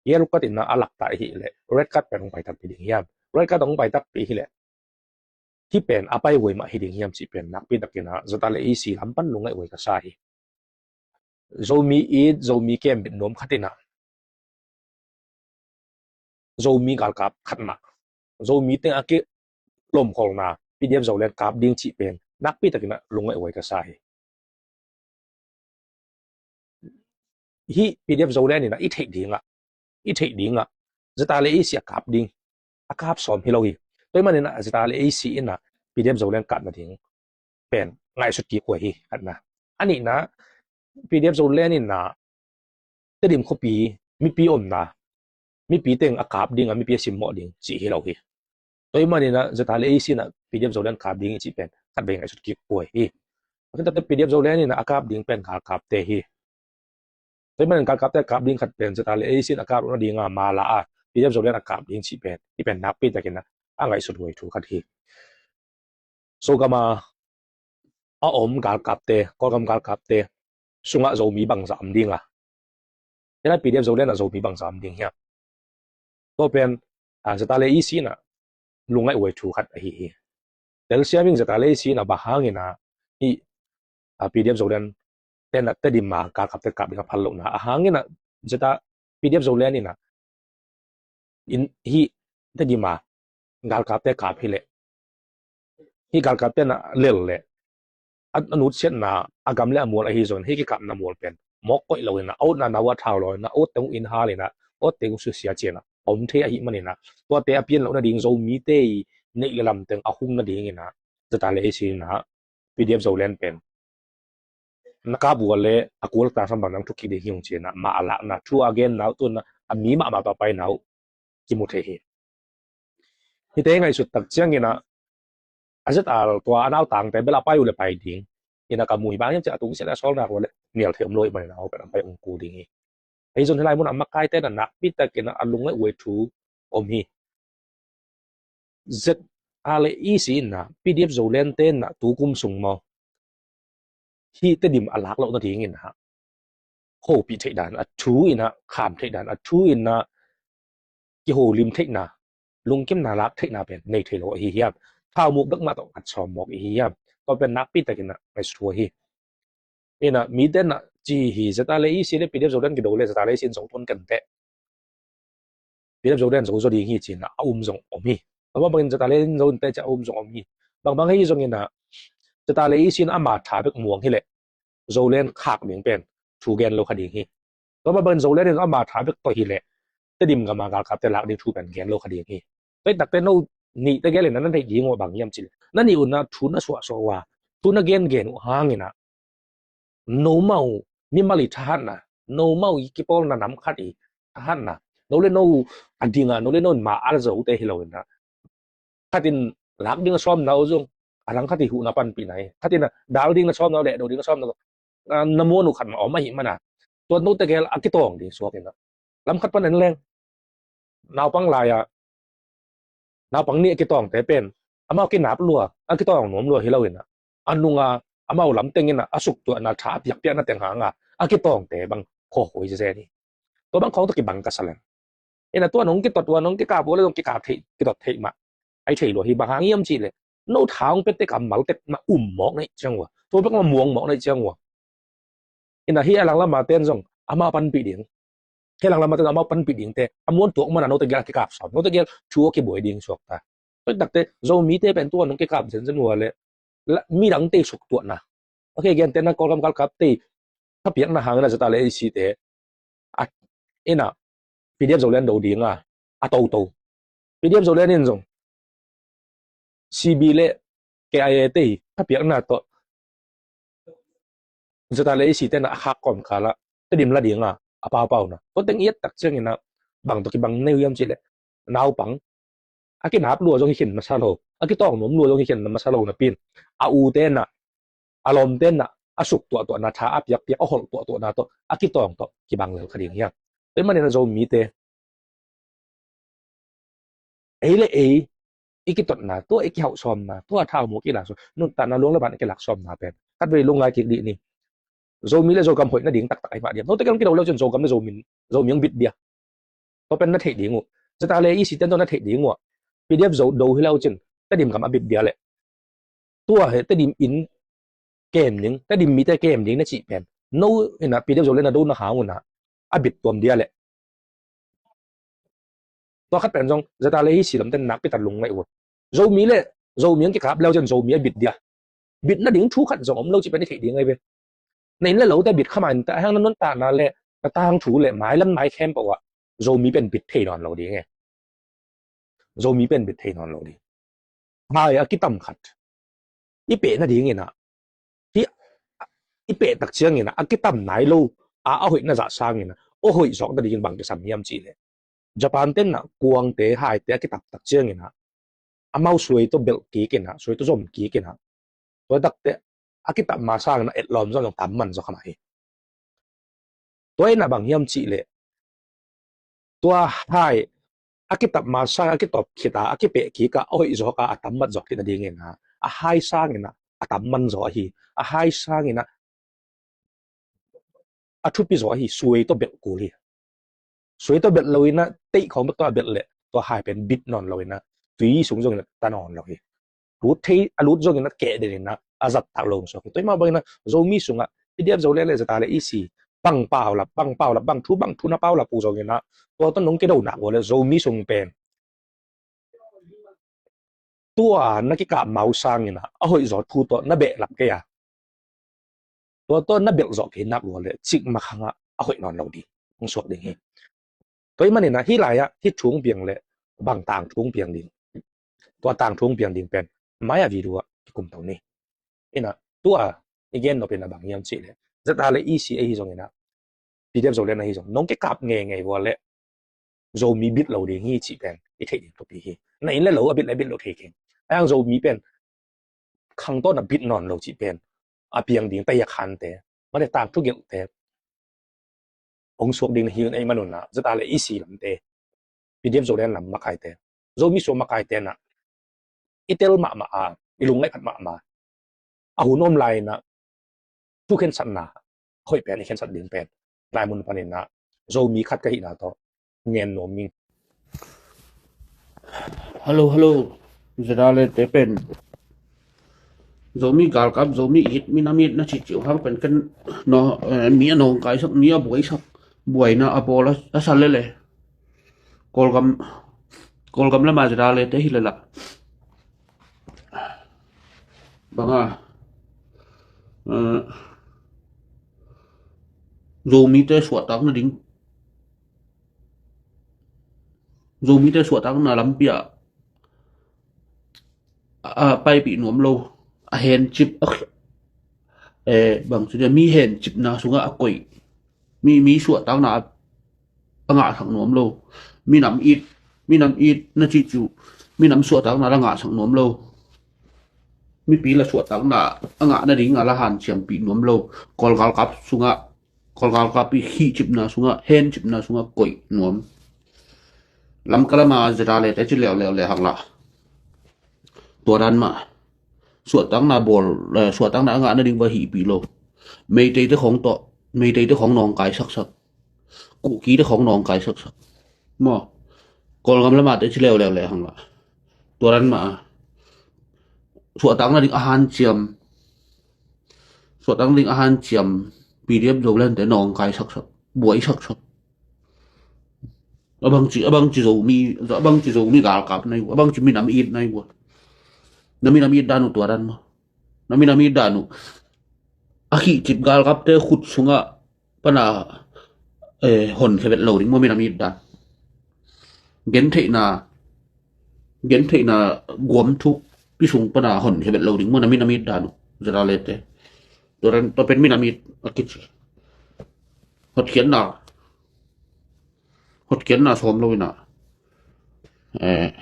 yellow card in a a lak ta i hih leh red card pen hong pai takpi ding hiam, red card hong pai takpi hi leh hih pen a pai huai mah hi ding hiam cih pen nakpi takin a ZRA EC lam pan lungngaih huai ka sa hi. Zomi it Zomi kembit nuam khat in a Zomi galkap khat mah Zomi teng a kilomkholna PDF Zoland kap ding cih pen nakpi takin a lungngaih huai ka sa hi. Hih PDF Zoland in a i theih dingah i theih dingah ZRA EC a kap ding a kap sawm hi lo hi. Tua ahih manin a ZRA EC in a PDF Zoland kap nading pen ngaihsut kik huai hi khatna. A nihna PDF Zoland in a Tedim khuapi mipi omna mipi teng a kap ding a mipi a simmawh ding cih hi lo hi. Tua ahih manin a ZRA EC in a PDF Zoland kap ding i cih pen khat vei ngaihsut kik huai hi. A khin takte PDF Zoland in a kap ding pen galkapte hi. Tua ahih manin galkapte a kap ding khat pen ZRA EC in a kap loh nading a ma la a PDF Zoland a kap ding cih pen hih pen nakpi takin a a ngaihsut huai thu khat hi. Zogam a a om galkapte Kawlgam galkapte sungah Zomi bangzah om ding a hih lai PDF Zoland a Zomi bangzah om ding hiam? Tua pen a ZRA EC in a lungngaih huai thu khat ahi hi. Telsiam ing ZRA EC in a bang hangin a hih a PDF Zoland ten a Tedim a galkapte kap ding a phal lohna a hangin a ZRA PDF Zoland in a in hih Tedim a galkapte kap hi leh hih galkapte in a lel leh a nutsiatna a gam le a mual ahi zongin hih kikapna mual pen mawk koih lo in a a utna nau a thau lo in a a ut teng uh inn hal in a a ut teng uh susia cian a om thei ahih manin a tuate a pian loh nading Zomite i neih le lam teng a hung nadingin a ZRA EC in a PDF Zoland pen na kap uh a le a kul tang sam bang nang thuk kik ding hi ung ci-in a ma a lakna thu a genna uh tun a mi mahmah tawh a paina uh kimu thei hi. Hihte ngaihsut tak ciangin a a ZRA tua a nautangte bel a pai uh le pai ding in a ka mu hi. Bang hiam cih a tungsiah le a sawlna uh a le nial thei om lo ahih manin a hong pai ong ku ding hi. Ahi zong hih lai mun a makaite in a nakpi takin a lungngaih huai thu om hi. ZRA le EC in ah PDF Zoland te in ah tukum sung maw, hih Tedim a lak loh nadingin ah hopih theih dan, a thu in ah kham theih dan, a thu in ah kiholim theihna, lungkimna lak theihna pen nei thei lo ahi hiam? Thaumuk bek mah tawh khat sawm mawk ihi hiam? Tua pen nakpi takin ah ngaihsut hi. In ah mite in ah ci hi, ZRA le EC le PDF Zoland kido le ZRA le EC in Zo tun kenteh, PDF Zoland Zo zaw ding hi ci-in ah a um zong om hi. Tua mah bangin ZRA le in Zo inteh ci-a a um zong om hi. Bangbang ahi zongin ah ZRA le EC in ama tha bek muang hileh Zoland khak ding pen thu gen lo kha ding hi. Tua mah bangin Zoland in ama tha bek tawh hileh Tedim gam a galkapte lak ding thu pen gen lo kha ding hi. Tua hi takte no nihte gel in ah na theih ding uh bang hiam cih leh, na nih un ah thu na suahsuah uh a, thu na gengen uh hangin ah nomau mimal i thahatna, nomau i kipawlna nam khat i thahatna, no le no a dinga, no le no in ma al zote hi lo in ah, khat in lak ding a sawmna uh zong, a lang khat i huhna panpihna hi. Khat in ah dal ding na sawmna uh, lehdo ding na sawmna uh, ah, na muan uh khat mah om ahih man a, tua note gel a kitawng ding suak in ah, lam khat pan en leng, naupang lai-a naupang nih a kitawngte pen amau kinap lua, a kitawng nuam lua hi lo in ah, a nunga amau lam teng in ah a suktuahna tha a piakpiakna teng hanga a kitawngte bang khawkhuai zenzen hi. Tua bang khawng tawh kibang ka sa leng. In ah tua nong kitot uh a, nong kikap uh a le nong kikap theih, kitot theih mah ai thei lua hi. Bang hang hiam cih leh no tha hong pia tek a mal tek mah um mawk na hih ciang uh a, tua bek mah muang mawk na hih ciang uh a, in ah hih a langlam a ten zong amau panpih ding, hih a langlam a ten zong amau panpih dingte a muan tuak man a note gel a kikap sawm, note gel thu a kibuai ding suak ta. Tua hi takte Zomite pen tua nong kikap zenzen uh a le, la, midangte suktuahna, okay, gentehna Kawlgam galkapte thapiakna hangin ah ZRA le EC te a, in ah PDF Zoland do ding a, a toto, PDF Zoland in zong CB le KIA te thapiakna tawh ZRA le EC te in ah a khak kawmkal ah Tedim la ding a, a paupauna, tua teng i et tak ciangin ah bang tawh kibang na hi uh hiam cih leh, naupang a kinap lua zong hi khin masa lo, a kitawng nuam lua zong hi khin masa lo napi in, a ute in ah, a lawmte in ah a suktuahtuahna tha a piakpiak, a holh tuahtuahna tawh a kitawng tawh kibang lel kha ding hi hang. Tua ahih manin ah Zomite, ei le ei i kitotna, tua i kihauhsawmna, tua thaumuk i lak sawm, nuntakna luang le ban i kilak sawmna pen khatvei lungngai kik dih ni. Zomi le Zogam hoih nading taktak ahih mah diam? Note gel hong kido le uh cin Zogam le Zomi, Zomi hong bit dia? Tua pen na theih ding uh. ZRA le EC ten tua na theih ding uh a, PDF Zo do hi le uh cin Tedim gam a bit dia leh, tua hi Tedim in kem ding, Tedim mite kem ding na cih pen, no in ah PDF Zoland na do na hang un ah a bit tuam dia leh, tua khat pen zong ZRA le EC lamte in nakpi tak lungngaih uh. Zomi le Zomi hong kikap le uh cin Zomi a bit dia? Bit nading thu khat zong om lo cih pen i theih ding ahi ve. Na inn le lote bit kha mah inteh, a hang na nuntakna le na tangthu le mailam mai khempeuh ah Zomi pen bit thei nawn lo ding e. Zomi pen bit thei nawn lo ding. Hai a kitam khat i peh nadingin ah, hih i peh tak ciangin ah a kitam nai lo a, a hoih na zah sangin ah a hoih zawk nadingin bang kisam hiam cih leh, Japan te in ah kuangte, haite a kitam tak ciangin ah amau suai tawh belh kik in ah, suai tawh zom kik in ah, tua takte a kitam ma sangin ah etlawm zong zong tam man zaw kha mah hi. Tua in ah bang hiam cih leh, tua hai a kitam ma sangin a kitawp khit a, a kipeh kik a, a hoih zawk a, a tam mat zawk khit nadingin ah, a hai sangin ah a tam man zaw ahi, a hai sangin ah a thupi zaw ahi, suai tawh belh kul hi. Suai tawh belh lo in ah, teih khawng bek tawh a belh leh tua hai pen bit nawn lo in ah, tui sung zongin ah ta nawn lo hi. Lut thei, a lut zongin ah keh den in ah a zat tak lo suak hi. Tua ahih mah bangin ah Zomi sungah PDF Zoland le ZRA le EC bang paulap, bang paulap, bang thu, bang thu na paulap uh zongin ah, tua tawh nong kido nak uh leh Zomi sung pen tua na kikap ma uh sangin ah a hoih zaw thu tawh na behlap kei a, tua tawh na belh zawh kei nak uh leh, cikmah hang ah a hoih nawn lo ding hong suak ding hi. Tua ahih manin ah hih lai-ah hih thu hong piang leh bang tangthu hong piang ding, tua tangthu hong piang ding pen mai-ah video ah kikum to ni. In ah tua i gen nop in ah bang hiam cih leh, ZRA le EC ahi zongin ah, PDF Zoland ahi zong, nong kikap ngeingei uh leh Zomi bit lo ding hi cih pen i theih ding thupi hi. Na inn le lo a bit le bit lo thei keng. A hang Zomi pen khangtawn a bit nawn lo cih pen a piang ding taiak hante, mate tangthu gelhte hong suak ding na hi un, ahih man un ah ZRA le EC lamte, PDF Zoland lam makaite, Zomi sung makaite in ah i tel mahmah a, i lungngaih phat mahmah a, hun om lai-in ah thu khensatna a hoih pen i khensat ding pen lai mun panin ah Zomi khat ka hihna tawh ngen nuam ing. Hello, hello. Zedale te pen Zomi galkap, Zomi it, minam it na cih cih hang pen ken no, eh, mi a nawngkaisak, mi a buaisak, buaina a bawl a, a sa lele. Kawlgam, Kawlgam lama Zedale te hi lel a. Banga, eh, Zomite suahtak nading, Zomite suahtakna lampi ah a paipih nuam lo, a hencip, a, eh, bang ci dia, mi hencipna sungah a koih, mi, mi suahtakna a ngahsak nuam lo, minam it, minam it na cih cu, minam suahtakna a ngahsak nuam lo, mipi la suahtakna a ngah nading a la hanciampih nuam lo, Kawl galkap sungah, Kawl galkap i khihcipna sungah, hencipna sungah koih nuam. Lamka lama Zedale te ci leuleu le hang la. Tua dan mah. Suahtakna bawl, eh, suahtakna a ngah nading va hihpih lo. Meiteite khawng tawh, Meiteite khawng nawngkai saksak. Kukite khawng nawngkai saksak. Maw. Kawlgam lama te ci leuleu le hang la. Tua dan mah. Suahtakna ding a hanciam. Suahtakna ding a hanciam. P D F Zoland te nawngkai saksak. Buai saksak. A bangci, a bangci Zomi, a bangci Zomi galkap na hi uh, a bangci minam it na hi uh. Na minam it dan uh tua dan maw. Na minam it dan uh. A khihcip galkapte khut sungah pana, eh, honkhia vet lo ding maw minam it dan. Gentheihna, gentheihna guam thukpi sung pana honkhia vet lo ding maw na minam it dan uh. Zedale te. Tua dan, tua pen minam it a kici. Hotkhiatna. Hotkhiatna sawm lo in ah, eh,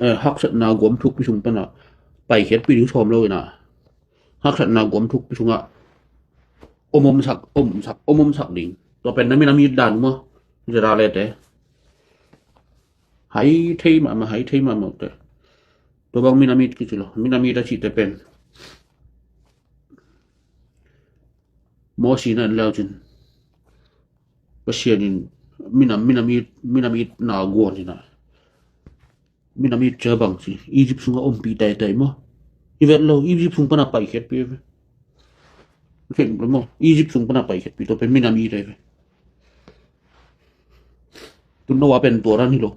eh, haksatna guam thukpi sung pana paikhiatpih ding sawm lo in ah, haksatna guam thukpi sungah om omsak, om omsak, om omsak ding. Tua pen na minam it dan maw, Zedale te. Hai thei mahmah, hai thei mahmah te. Tua bang minam it kici lo, minam it a cihte pen Mosi na en leu cin Pasian in minam, minam it, minam itna guan in ah, minam it cia bang ci, Egypt sungah ompih taitai maw. I vet lo, Egypt sung pana paikhiatpih ve. Egypt sung pana paikhiatpih, tua pen minam it ai ve. Tun no a pen tua dan hi lo.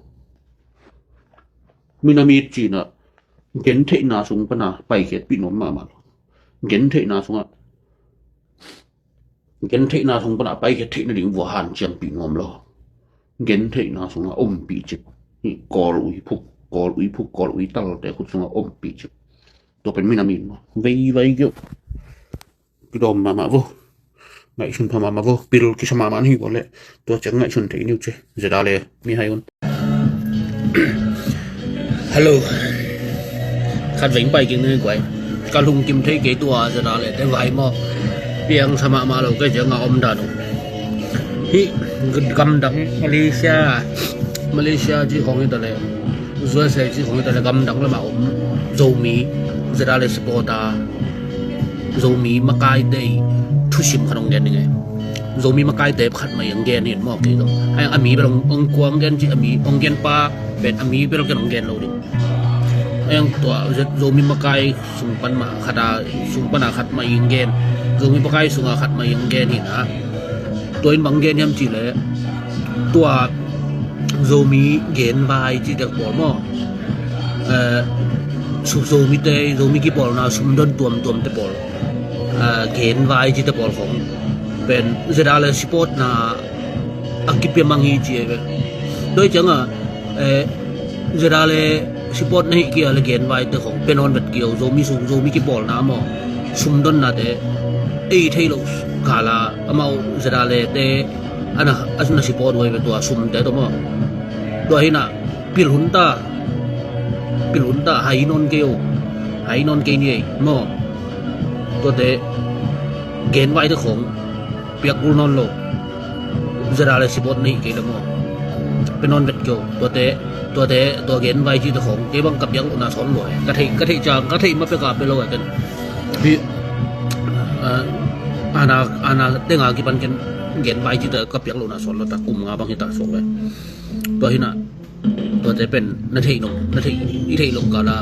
Minam it cih in ah gentheihna sung pana paikhiatpih nuam mahmah lo. Gentheihna sungah, gentheihna sung pana paikhiat theih nading vua hanciampih nuam lo. Gentheihna sungah ompih cip. Hih Kawl uiphuk, Kawl uiphuk, Kawl uitalte khut sungah ompih cip. Tua pen minam it maw. Veivai keuh. Kidawm mahmah vo. Ngaihsun pha mahmah vo. Pil kisa mahmah na hi vua leh tua ciang ngaihsun thei ni uh ci. Zedale mi hai un. Hello. Khat veng pai kik ni guai. Ka lungkim thei kei tua Zedale te vai maw. Piangsa mahmah lo kei ciang a om dan uh. Hih gamdang Malaysia, Malaysia ci khawng hi ta leh, U S A ci khawng hi ta leh gamdang lamah om Zomi, Zedale supporter, Zomi makaite i thusim khat hong gen ding e. Zomi makaite khat mah i hong gen hi maw kei zong. Ai, a mi bel hong, hong kua hong gen ci, a mi hong gen pa pen a mi bel ken hong gen lo ding. Ai, hong tua Zo-, Zomi makai sung pan mah khat a, sung pan a khat mah i hong gen. Zomi makai sung a khat mah i hong gen hi na. Tua in bang gen hiam cih leh tua Zomi genvai cihte pawl maw. Eh, su-, Zomite, Zomi kipawlna sumdon tuamtuamte pawl. Eh, genvai cihte pawl khawng pen Zedale supportna a kipia mang hi ci ai ve. Tua hi ciangah, eh, Zedale support na hih kei a leh genvaite khawng pia nawn vet kei o, Zomi sung, Zomi kipawlna maw, sumdonnate ei theih loh kala amau Zedalete a na, a na support uh ai ve tua sumte tawh maw. Tua hi na, pil hun ta, pil hun ta, hai nawn kei o, hai nawn kei ni ei maw. Tuate genvaite khawng piak kul nawn lo. Zedale support na hih kei leh maw, pe nawn vet kio. Tuate, tuate, tua gen vai cite khong kei bang ka piak lohna sawn lua e. Ka thei, ka thei ciang, ka thei ma peka pe lo e ken. Hi, ah, ana, ana tenga kipan ken gen vai cite ka piak lohna sawn lo ta, kum nga bang hi ta suak ve. Tua hi na, tuate pen na thei lo, na thei, i thei lo kala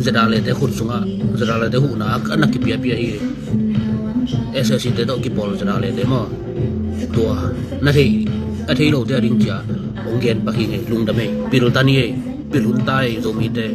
Zedale te khut sunga, Zedale te huhna a na kipiapia hi. S S C te tawh kipawl Zedale te maw. Tua na thei, a thei lote a ding cia hong gen pak hi ngei, lungdam ei, pil ta ni ei, pil hun ta ei, Zomite.